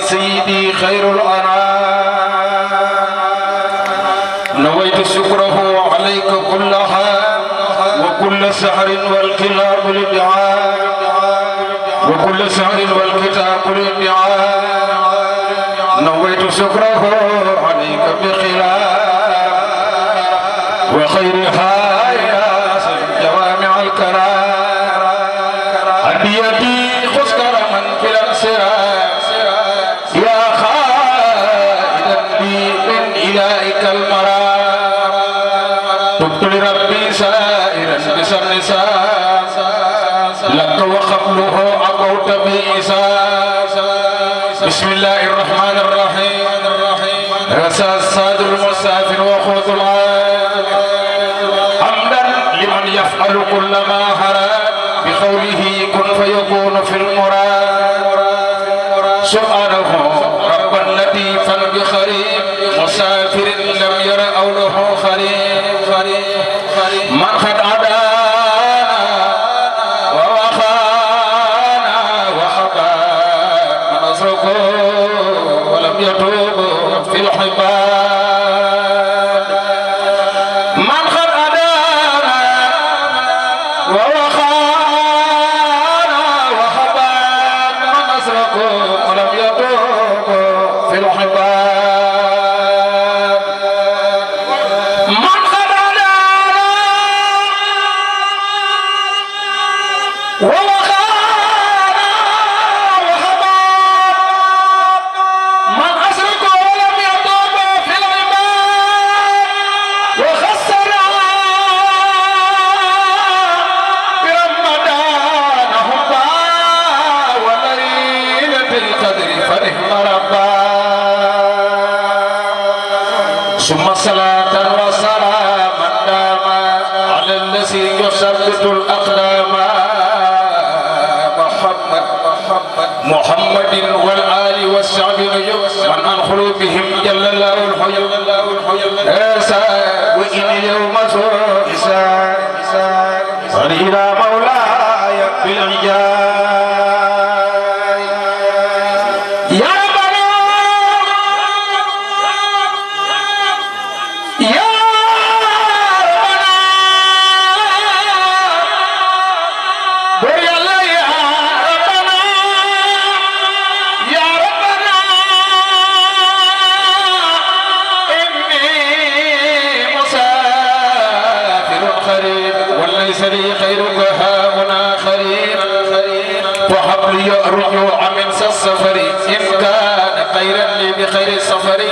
سيدي خير الأنام نويت شكره عليك كلها وكل سحر والكلاب للدعاء وكل سحر والكتاب للدعاء نويت شكره عليك بخلاف وخيرها يا جوامع الكرام هديتي خسكر من في الأسرار لربي سائرا بسم لك وقبله عقوت بإساس بسم الله الرحمن الرحيم رسى الصادر المسافر وخوض العاد حمدا لمن يفعل كل ما هرى بقوله كن فيكون في المراد سبحانه ربا لطيفا بخريب مسافر لم ير أوله خريب من قد عدانا ووخانا وحبا من أسركه ولم يتوب في الحبان من قد عدانا ووخانا وحبا من أسركه ولم يتوب في الحبان ثم صلاة وسلاما داما على الذي يثبت الأقدام محمد والآل والشعب من أنخلو بهم جل الله الحي وإن اليوم سوء إلى مولاي بالعجاء يا الرجوع من السفر إن كان خيرا لي بخير السفر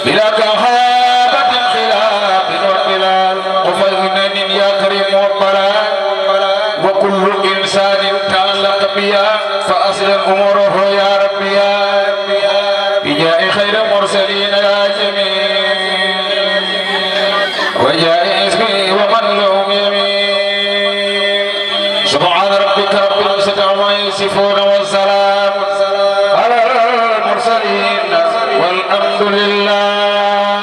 بلا كهابة خلاف وبلال وفرهن يا كريم وبلال وكل إنسان ربي فأصلح أموره يا ربي بجاء خير المرسلين يا جميل وجاء اسمي ومن لهم يمين سبحان ربك رب العزة عما يصفون والسلام على المرسلين والحمد لله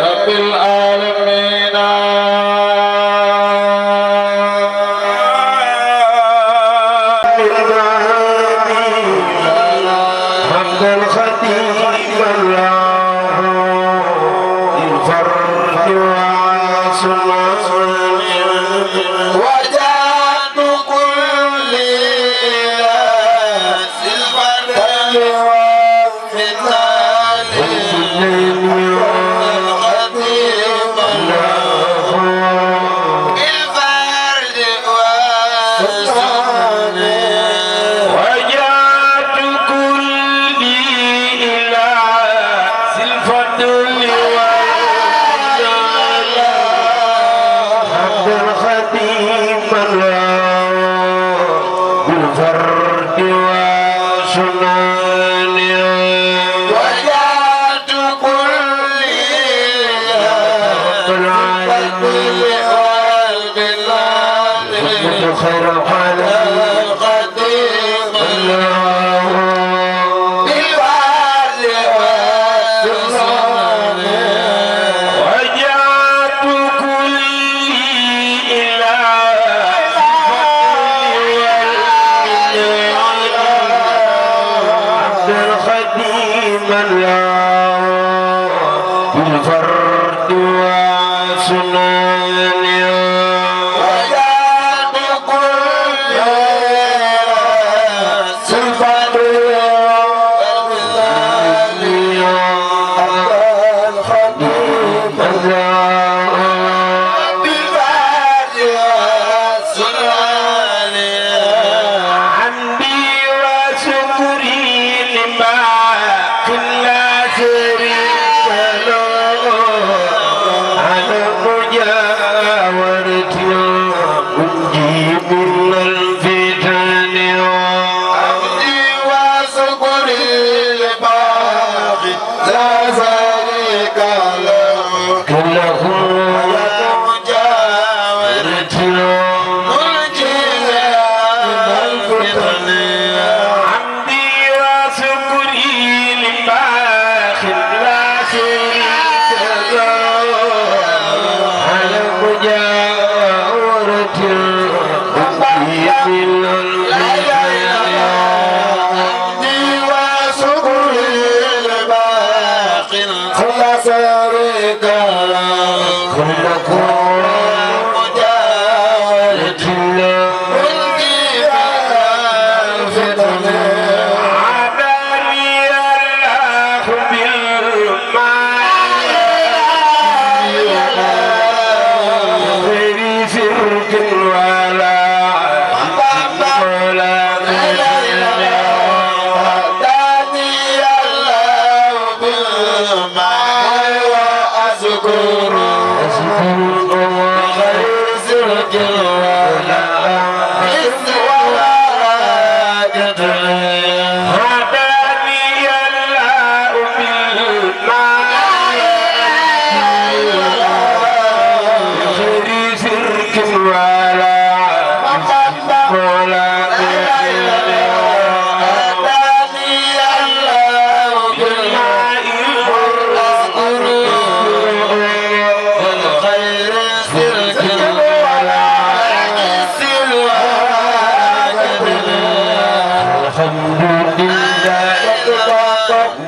رب العالمين حمد الخديم الله الفرد وعاصمه وجعت كل سلفة وفتان القديم الله بالفرد وعاصمه وجعت كل إلى سلفة عبد الخديم الله بالفرد وسنان وجعت كل رب العالمين خير العالمين القديم الله بالفرد وسنان وجعت كل إلى عبد الخديم الله بالفرد وسنان وجعت كل سلفة الخديم الله بالفرد وسنان حمدي وشكري لما كنا شريك له على مجاورتي أجيب من الفتن حمدي وشكري لباقي لا شريك له كلهم على مجاورتي أجيب من الفتن حمدي وشكري لباقي لا شريك له على مجاورتي أجيب من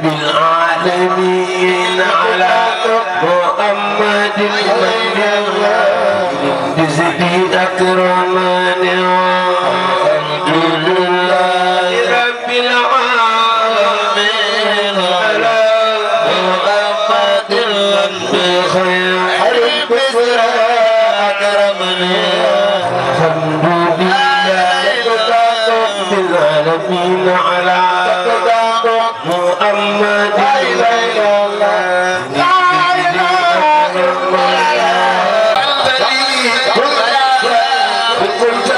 بالعالمين على محمد بزبي أكرمني الحمد لله رب العالمين على محمد بخير بزر أكرمني الحمد لله رب العالمين على محمد كنت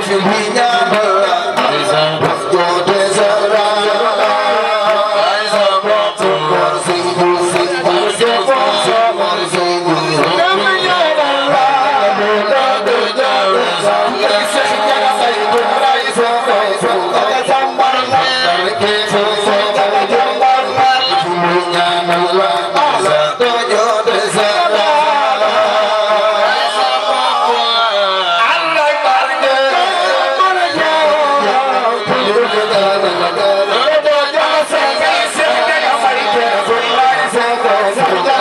Fi